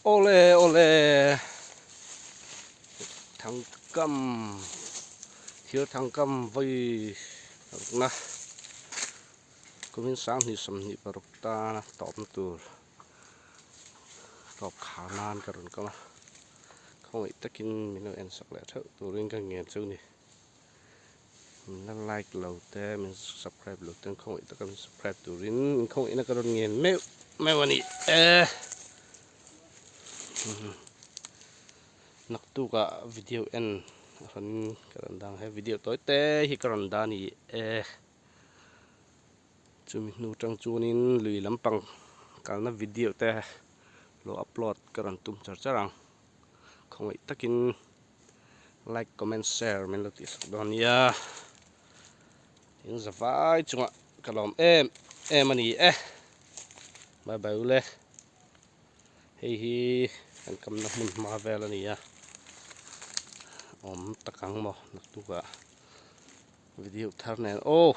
Awle awle thangkam thir thangkam vawi rukna kumin sanghnih 26 tana tawpna tur tawp khar nan ka rawn kam a khawngaih takin min lo ensak leh theuh turin ka ngen chu ni. Min la like lo te min subscribe lo ten khawngaih taka min subscribe turin in khawngaihna ka rawn ngen meuh meuh a ni e naktukah video en a rawn ka rawn dang he video tawi te hi ka rawn dah a ni e chumi hnu tang chuanin lui lampang kalna video te lo upload ka rawn tum char char ang khawngaih takin. Like comment share min lo tih sak dawn nia in za vai chungah ka lawm em em a ni e bye bye ule hei hi kan kamna hmun hma vel a ni a awm tak ang maw naktukah video thar nen aw.